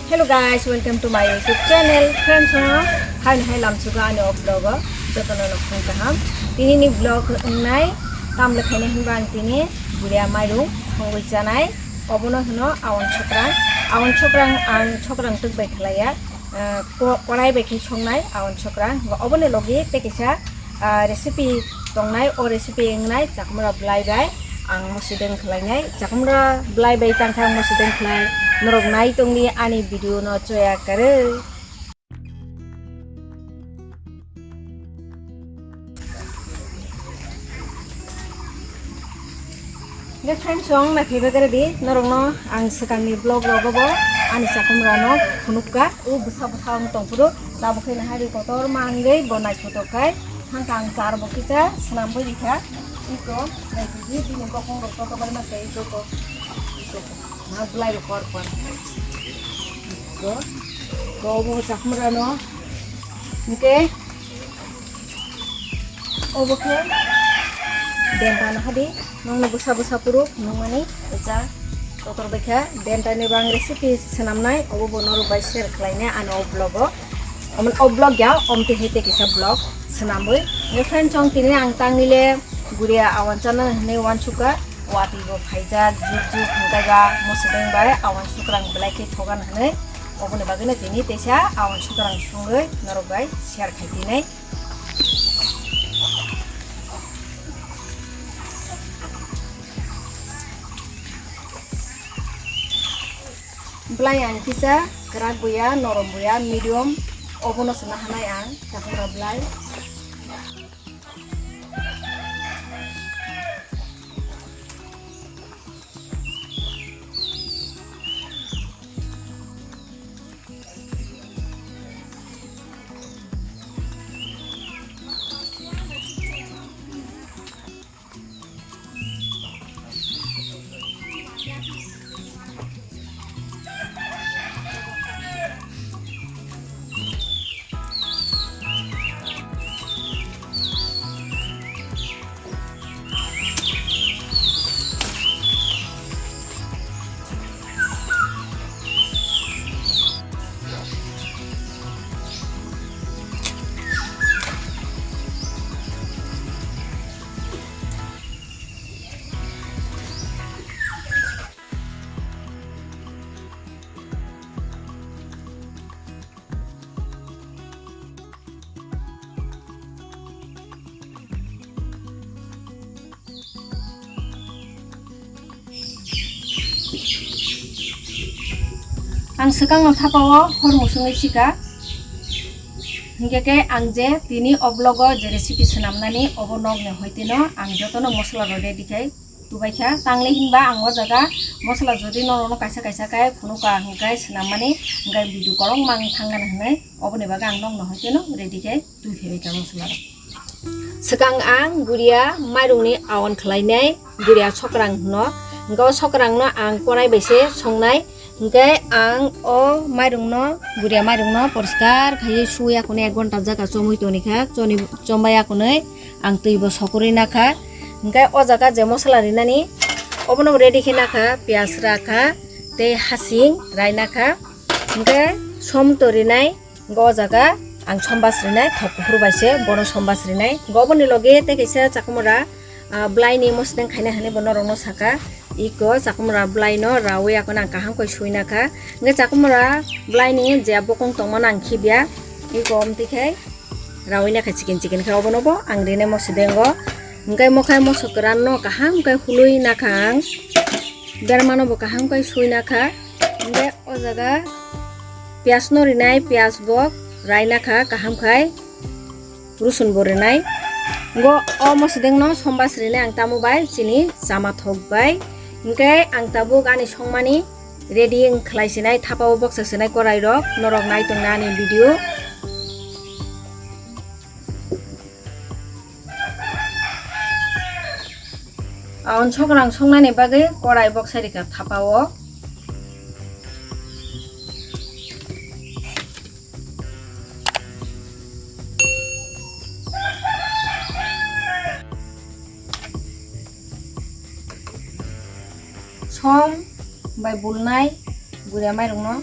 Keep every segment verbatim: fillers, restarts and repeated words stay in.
Hello guys, welcome to my YouTube channel. Friends, no, hai hai lamsugo ani o vlog o, jotono no phung kaham. Tini ni vlog wngnai, tamle khaina hinba ang tini guria mairung thongwi chanai. Obono hino awan sokrang. Awan sokrang ang sokrang twk bai khlaiya. Ah, ko-, korai bai khe songnai awan sokrang. Oboni logi tei kisa ah, recipe tongnai, o recipe wngnai chakumra blai bai ang musideng khlainai. Chakumra blai bai tangkha ang musideng khlai. Norok nai tongdi ani video no choya kwrwi. Hwnkhe friends, chwng naikhe bagwi rwdi, norokno ang swkangni vlog rogo bo ani chakumrano phunukka, o bwsa bwsa wng tongphuru, tabuk khe nahari kotor ma wngwi bo naithotok khai, thangkha ang char bo kisa swnamwi rikha, iko naithogi bini bokong rok kotor bai ma se iko ko, iko ko, ma bwlai rok kor kor, iko ko bo chakumrano, hwnkhe. Obo khe denta no hadi, nongno bwsa bwsa phuru phunukmani cha kotor bai kha. Denta ni bo ang recipe swnamnai, obo bo norok bai share khlainai ani o vlog o. Omo o vlog ya, omte hete kisa vlog swnamwi. Nge friend, chwng tini ang tangni le guria awan chana hwnwi wansukha, watwi bo phaijak, juk juk hwnkhe ba musideng bai awan sukrang belai khe thogan hwnwi. Oboni bagwino tini teisa awan sukrang sungwi norok bai share khai tinai. Belai ang kisa kwrak boya, norom boya, medium, obono se nahanai ang, chakhumra belai. Ang swkangno thapao hor musungwi sika. Hinkhe khe ang je tini o vlog o je recipe swnamnani obo nokni hoiteno ang jotono mosola rok ready khai tubaikha. Tangle hinba ang o jaga mosola jodi norokno kaisa kaisa khe phunuka hinkhe swnammani hinkhe video kwbangma wng thangkha hinwi oboni bagwi ang nokno hoiteno ready khai twi phaibaikha mosola rok. Swkang ang guria mairungni awan khlainai, guria sokrang hwno. Hwnkhe o sokrangno ang korai bai se songnai. Hwnkhe ang o mairungno, guria mairungno poriskar khaiwi suya khwnwi ek ghonta jaga chomwi tonikha, choni-, chombai ya khwnwi ang twi bo sokurwi nakha. Hwnkhe o jaga je mosola rinani obono ready khe nakha, piyaj rakha tei hasing rai nakha. Hwnkhe som to rinai. Hwnkhe o jaga ang sombas rinai, thok kuphur bai se bono sombas rinai. Hwnkhe oboni loge tei kaisa chakumura, ah, bwlaini mosodeng khaina hinwi bo norokno saka. Iko chakumura bwlaino rawi akheno ang kaham khe suina kha. Hwnkhe chakumura bwlaini je bokong tongmano ang khibya. Iko omtwi khe rawi nakha chicken chicken khe obono bo ang rinai mosodengo. Hwnkhe mokhai moso kwranno kaham khe hului nakha ang. Bermano bo kaham khe suina kha. Hwnkhe o jaga piyaj no rinai, piyaj bo rai nakha kaham khai, rusun bo rinai. Hwnkhe o mosideng no sombas rinai ang tamo bai chini chama thok bai. Hwnkhe ang tabuk ani songmani ready wng khlai sinai, thapa o boksa sinai korai rok, norok nai tong nai ani video. Awan sokrang songnani bagwi korai boksa rikha thapa o. Som bai bulnai guria mairungno.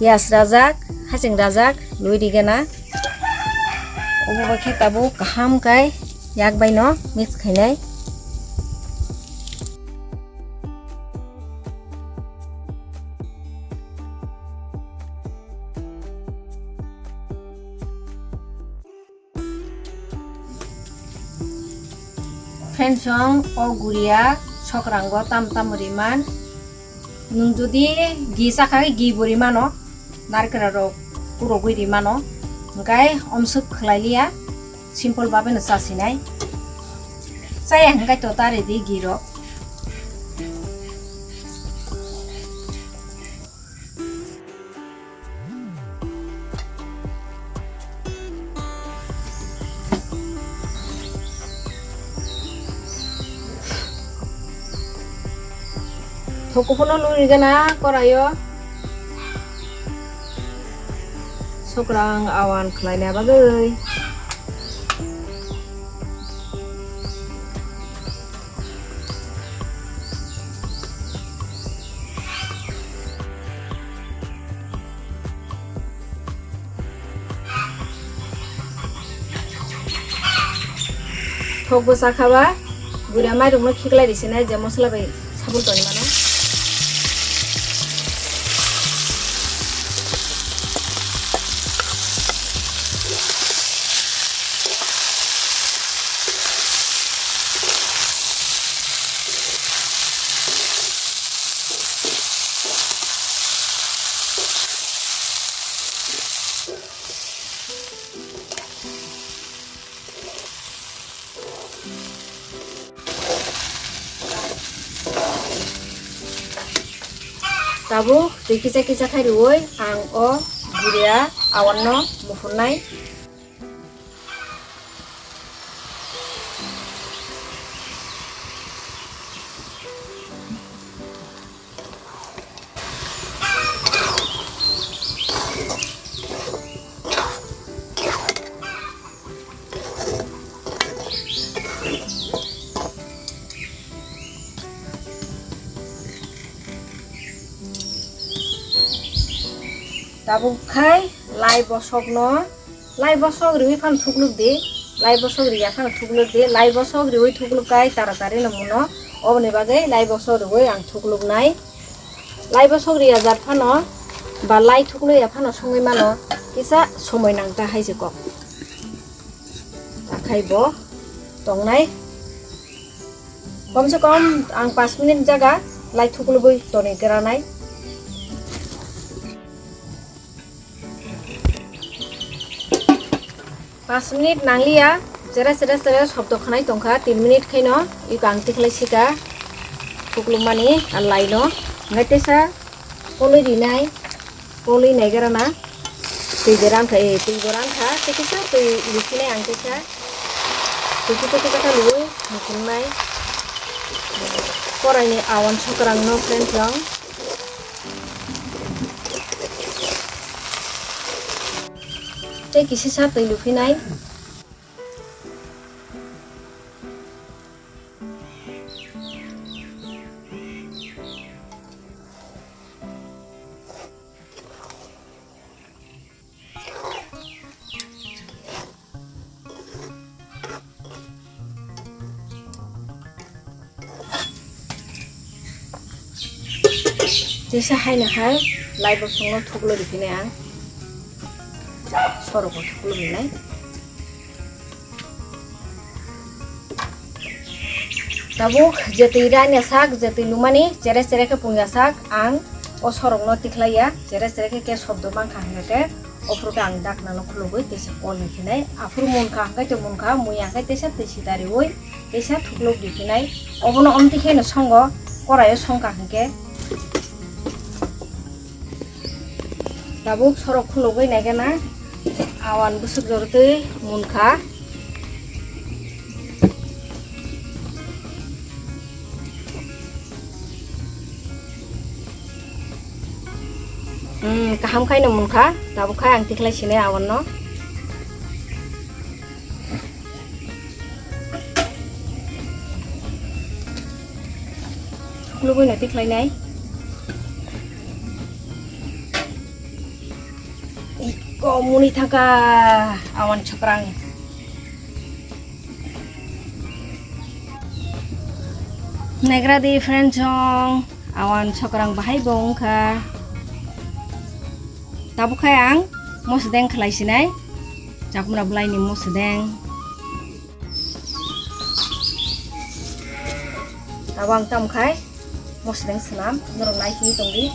Piyaj rajak, haching rajak, lui rigena. Obo bai khe tabuk kaham kai yak bai no mix khainai. Friends, chwng o guria sokrango tam tam riman. Nwng jodi gi chakha khe gi bo rimano, narikra rok kurogwi rimano. Hwnkhe omswk khlai liya, simple babe no chasinai. Chaya hwnkhe to ta ridi gi rok. Thok kuphuno luri gana koraio. Sokrang awan khlaina bagwi. Thok bwsa kha ba, buria mairokno khiklai risi nai je mosola bai sabul toni mano. Tabuk twi kisa kisa khai rwui ang o buria awanno muphunai. Tabuk khai lai bosokno, lai bosok riui phano thukluk di, lai bosok riya phano thukluk di, lai bosok riui thukluk kai taratari no muno, oboni bagwi lai bosok riui ang thukluk nai. Lai bosok riya jat phano ba lai thukluk ya phano songwi mano, kisa somoi nang ta hai se kok. Akhai bo tongnai. Kom se kom ang panch minute jaga lai thuklubui toni granai. Panch minute nangliya, jera jera jera sobdo khanai tongkha, tin minute khaino iko ang tikhlai sika thuklukmani a laino. Ngai tesa koloi rinai. Koloi naigra na. Twi bo rankha, eh, twi bo rankha. Tei kisa twi lukhinai ang kisa. Twi kisa kisa kha luwi muchungnai. Koraini awan sokrangno friends rong. Tei kisa sa twi lukhinai. Tesa haino hai lai bosongno thuklo riphinai ang. Sorogo thuklo rwnai. Tabuk je twi rani sak, je twi lumani chere chere khe pungya sak, ang o sorokno tikhlaiya, chere chere khe, khe sobdo mankha hwnkhe khe, ophuru khe ang daknano khulugwi tisa kol ni khinai. Aphuru munkha hwnkhe tei munkha, muya hwnkhe tisa twi sitariwi tisa thukluk di khinai. Obono omtwi kheno songo, koraio songkha hwnkhe. Tabuk sorok khulugwi naikhe na, awan bwswk jorotwi munkha. Hmm, kaham khaino munkha, tabuk khai ang tikhlai sinai awanno. Khulugwino tikhlainai. Komuni thangka awan chokrang. Negra di friend chong awan chokrang bahai bo wngkha. Tabuk khai ang mosedeng khlai sinai. Chakmra bwlaini mosedeng. Tabuk ang tam khai mosedeng swnam, norok nai sini tongdi.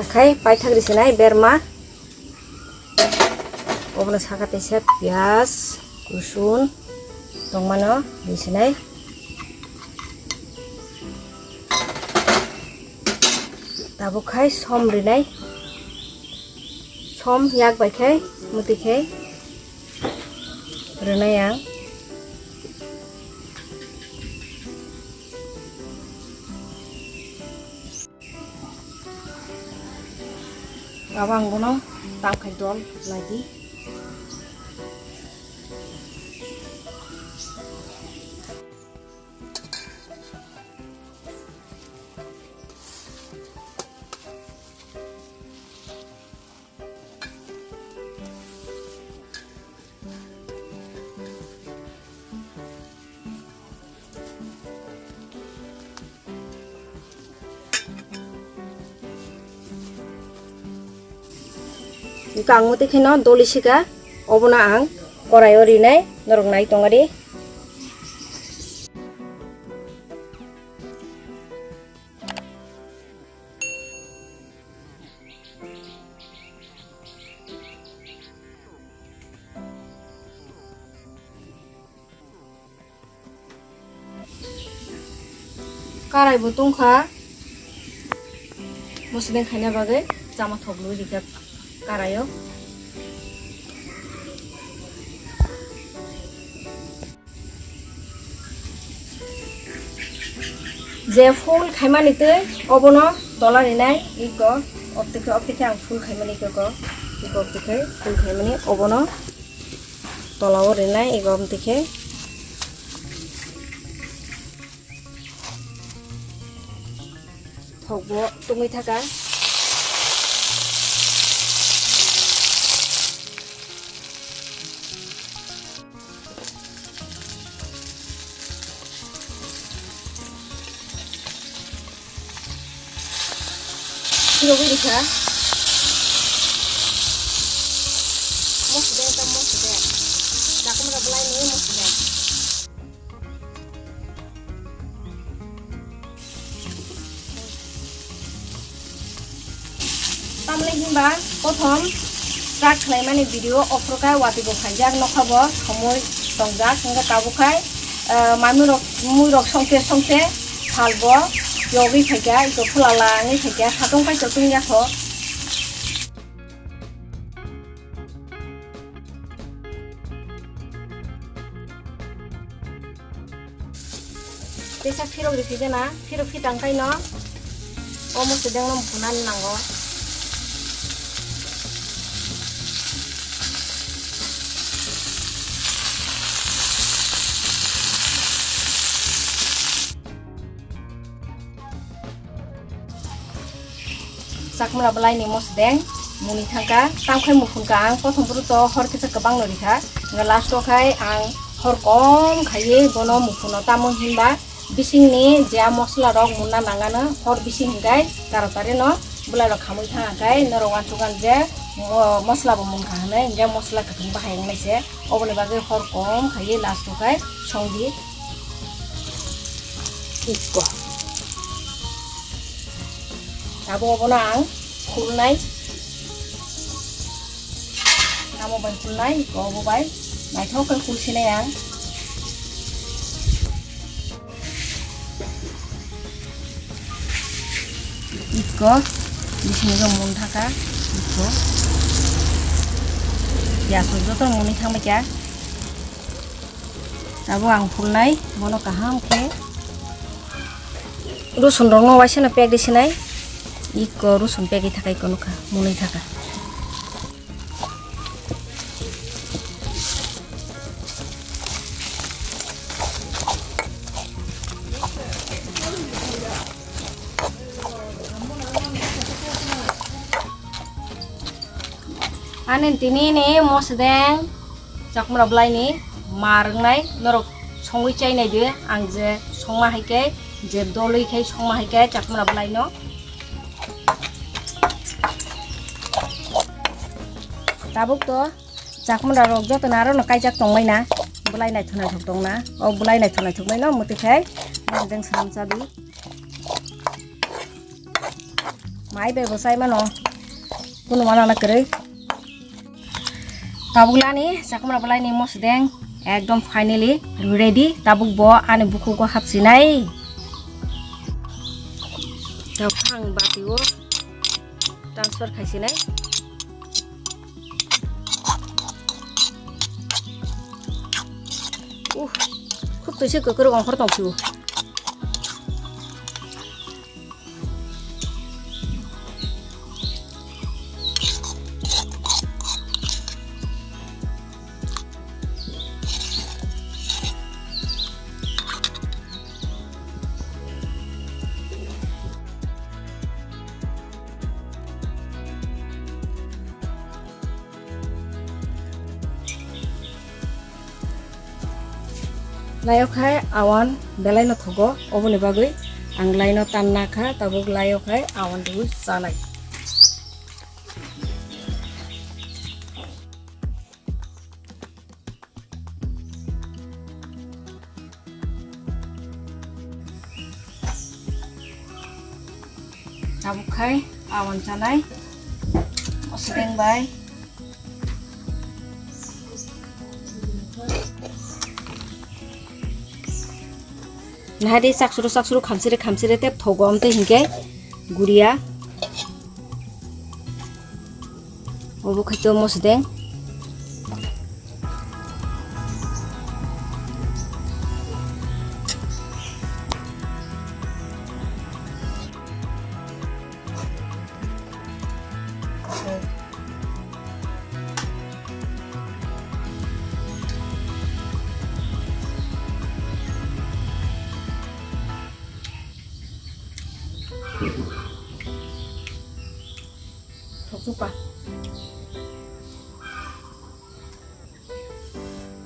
Okhai paithak risinai berma. Obono saka teisa piyaj, kusun tongmano risinai. Tabuk khai som rinai. Som yak bai khai, muti khai rinai ang. Abo ang bono tam khai dol lai di. Kangmoti kheno doli sika, obono ang korai o rinai, norok nai tongari. Karai bo tongkha, mosideng khaina bagwi chama thok lwi rikha karai o. Je full khaimani twi obono tola rinai iko, optike optike ang full khaimani iko, iko optike full khaimani obono tola o rinai iko optike. Thok bo tungwi thaka. Phirogwi rikha. Mosodeng ta mosodeng. Chakwmra bwlaini mosodeng. Tamle hinba kothom start khlaimani video ophro khe watwi bo phaijak, nokha bo somoi tongjak, hwnkhe tabuk khai, ah, manwi rok, mui rok songte songte sal bo yogwi phaikha, iko phulala wngwi phaikha, satung pai chotong yakho. Teisa phirok rikhi gana, phirok phitang kaino, o mosodeng no buphunani nango. Chakmra bwlaini mosdeng muni thangkha, tamkhai muphunka ang kothom phuru to hor kisa kwbangno rikha, hwnba last o khai ang hor kom khaiwi bono muphuno tamo hinba bisingni je a mosla rok munna nangano hor bising hinkhai taratari no bwlairok khamwi thangkha khai norok uansukha je mo-, mosla bo munkha hwnwi hinkhe mosla kwthwng bahai wngnai se, oboni bagwi hor kom khaiwi last o khai songdi. Ikko. Abo obono ang khulnai. Tamo bai khulnai, ikko obo bai naithok khe khulsinai ang. Ikko, bising rok mung thaka, ikko. Piyaj rok joto muni thangbai kha. Abo ang phulnai, bono kaham khe. Rosun rokno waisano pek di sinai. Ikko rosun pek di thakai kono kha, muni thaka. Ani tini ni mosdeng. Chakmra bwlaini mar wngnai norok songwi chai nai di, ang je songma hai khe, je dolwi khai songma hai khe chakmra bwlaino. Tabuk to chakmra rok joto no aro no kaijak tongmai na, bwlai naithok naithok tong na, o bwlai naithok naithok nai no mwtwi khai mosdeng swnam cha di. Mai bai bo chai mano, kunu mana na kwrwi. Tabuk lani chakmra bwlaini mosdeng ekdom finally ready. Tabuk bo ani bukhugo hapsinai. Tabuk ang bati o transfer khaisinai. Uh, khub twi se kwkrwk ongkhor tong phio. Layok hai awan belai no thogo, oboni bagwi ang laino tan na kha, tabuk layok hai awan riwi chanai. Tabuk khai awan chanai, mosdeng bai. Nahadi saksuru saksuru khamsiri khamsiri tep thogo amtwi hinkhe guriya. Obo khai to mosdeng. Thoksupa.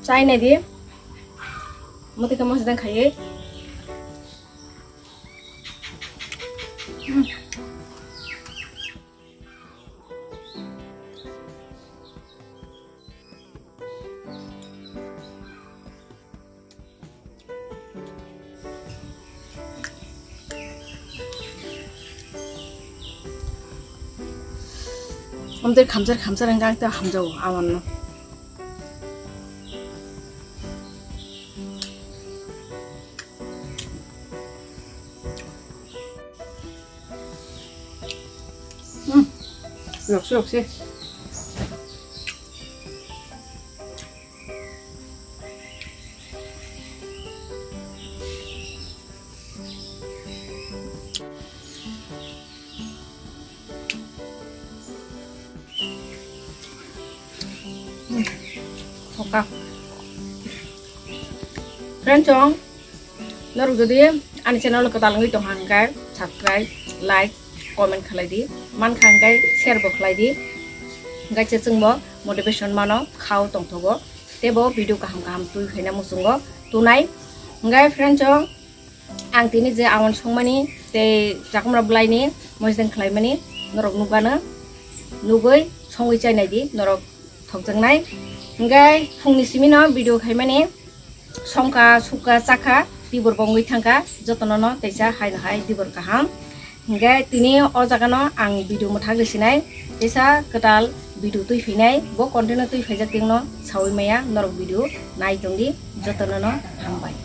Chai nai di. Motwi khe mosdeng khaiwi. Hmm. Amtwi khamchar khamchar hwnkhe ang tei hamjago awanno. Hmm. Roksi, roksi. Oka. Friends, chong. Norok jodi ani channel o kwtal wngwi tongkha hwnkhe subscribe, like, comment khlai di. mankha hwnkhe share bo khlai di. Hwnkhe se chwngbo motivation mano, khao tongthogo. Teibo video kaham kaham twi phaina muchungo tunai. Hwnkhe friends o, ang tini je awan songmani tei chakumra bwlaini moijedeng khlaimani norok nukgano, nugwi songwi chainai di norok thokjaknai. Hwnkhe phungni simino video khaimani songkha, sukha, chakha, tibor bo wngwi thangkha, jotono no teisa haino hai tibor kaham. Hwnkhe tini o jagano ang video mwthak risinai, teisa kwtal video twi phainai, bo content no twi phaijak tengno sawi maya norok video nai tongdi, jotono no hambai.